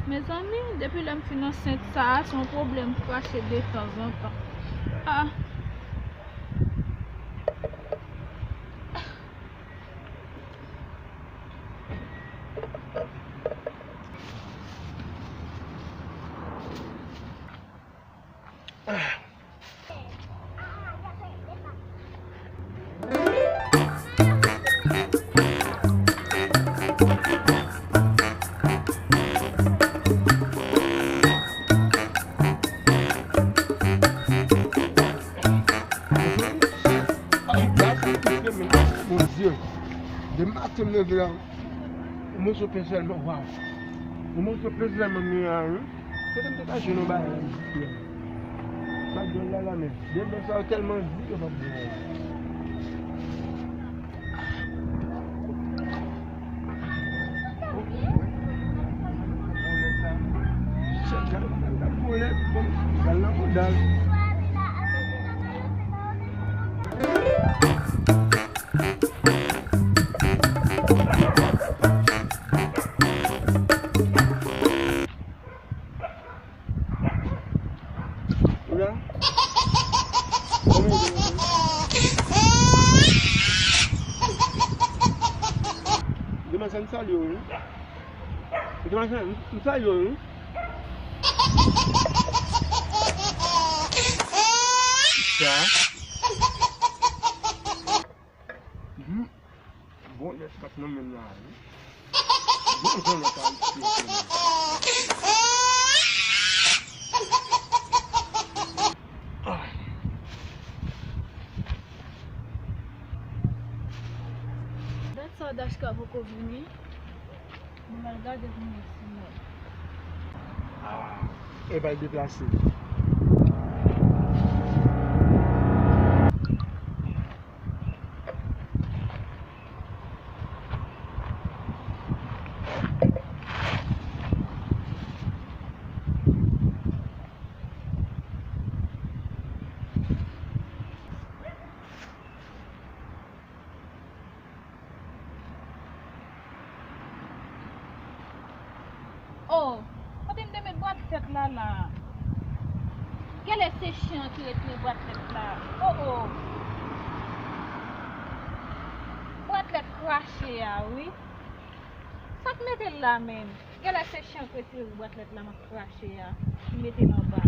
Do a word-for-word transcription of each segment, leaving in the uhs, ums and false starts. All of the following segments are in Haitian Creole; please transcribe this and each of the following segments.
Mezanmi, depi lè m fin ansent sa a, se yon pwoblèm krache detanzantan. Ah. Bondye, de maten m leve la, yon moso pen sèlman, waw. Yon moso pen sèlman m gen la, wi. Kote m te ka jwenn yon bagay la isit menm? Sa djòl la la menm. Devan sa yo tèlman di yo p ap bon. Demanjè, m salye w, wi. Demanjè, m, m salye w, wi. Sa. Mhm. Bon, lè sa k nan men m la, wi. Bon, jan lòt ayisyen fè m. Ah. Dat sa Dashka poko vini. Nou al gade pou nou si mwen. Ah, e bay deplase. Oh, kote m te met bwatlèt la la? Genlè se chen an ki ret nan bwatlèt la. Oh, oh. Bwatlèt krache a, wi. Sa k mete l la menm? Genlè se chen k retire bwatlèt la m ap krache a, ki mete l anba a.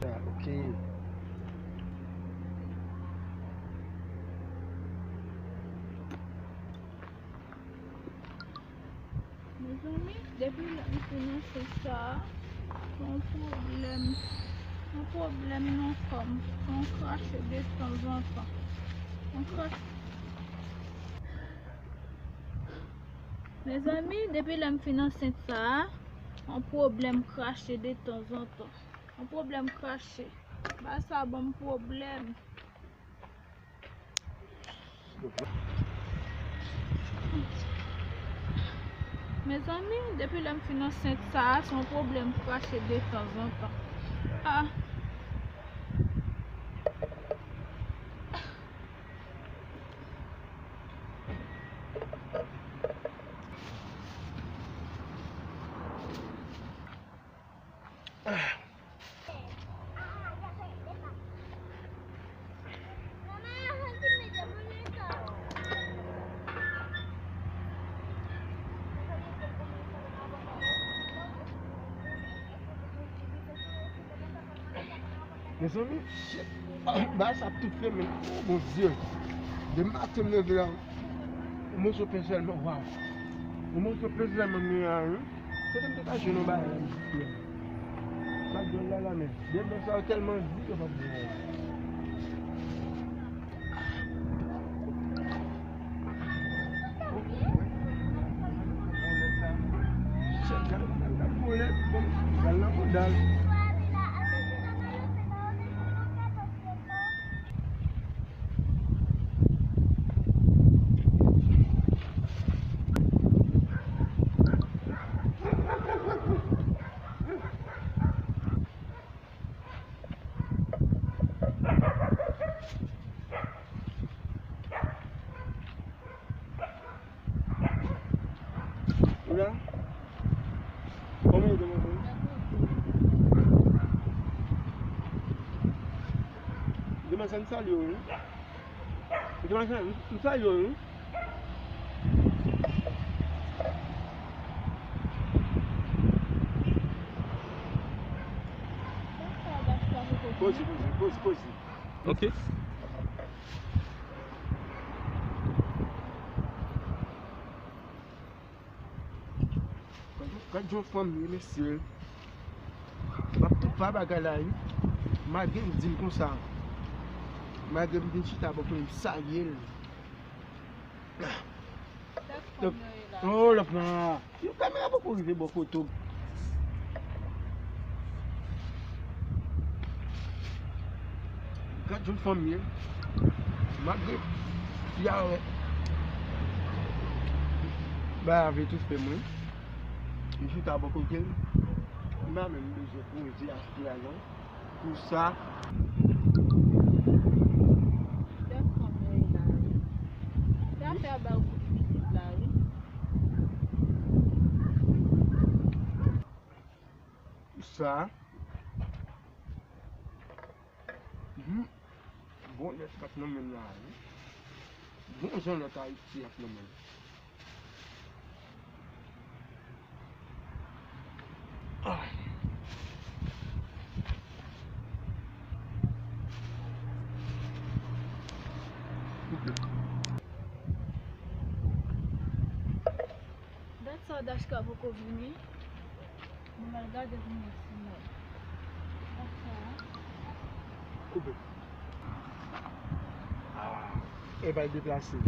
Ok. Mezanmi, depi lè m fin ansent sa a, se yon pwoblèm, yon pwoblèm nan kò m, se yon krache de tanzantan. Yon krache. Mezanmi, depi lè m fin ansent sa a, yon pwoblèm krache de tanzantan. Yon pwoblèm krache. Bagay sa ban m pwoblèm. Mezanmi, depi lè m fin ansent sa a, se yon pwoblèm krache de tanzantan. Ah. Mezanmi, shit. Bagay sa ap tout fè, men. Oh, Bondye. Depi maten m leve la, yon moso pen sèlman, waw. Yon moso pen sèlman m gen la, wi. Kote m te ka jwenn yon bagay la, mesye? Bat djòl la, la, men. Demen sa yo tèlman di, yo p ap di anyen. Ou la? Kòman ou ye, demwazèl? Demwazèl, m salye w, wi. Demwazèl, m salye w, wi. Poze, poze, poze, poze. Ok. Gad yon fanm ye, mesye. M ap tout pa bagay la, wi. Malgre m di l konsa. Malgre m vin chita bò kote m salye l. Oh, lòt la. Yon kamera poko rive bò kote w. Gad yon fanm ye. Malgre fi a wè bagay a vle toufe mwen, m chita bò kote l. M pa menm bezwen poze aspirasyon pou sa. Gad fanm nan ye la, wi. Sa fè a ba w pou pitit la, wi. Sa. Mhm. Bon lèt k ap nan men l la, wi. Bon jan lèt Ayiti ap nan men l. Ah. Dat sa Dashka poko vini. Nou al gade pou nou wè si mwen. Koupe. Ah, e bay deplase.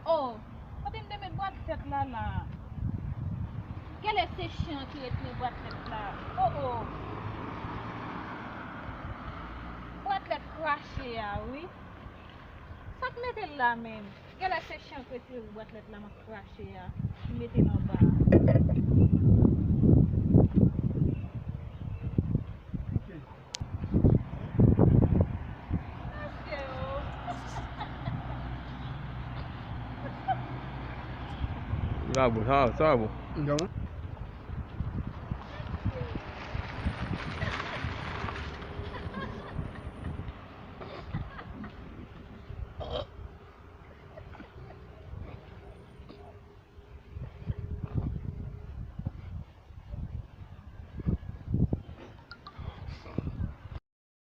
Oh, kote m te met bwatlèt la la? Genlè se chen an ki ret nan bwatlèt la. Oh, oh. Bwatlèt krache a, wi. Sa k mete l la menm? Genlè se chen k retire bwatlèt la m ap krache a, ki mete l anba a. Ok. Mesye o. Sa bon, sa, sa bon. Bon.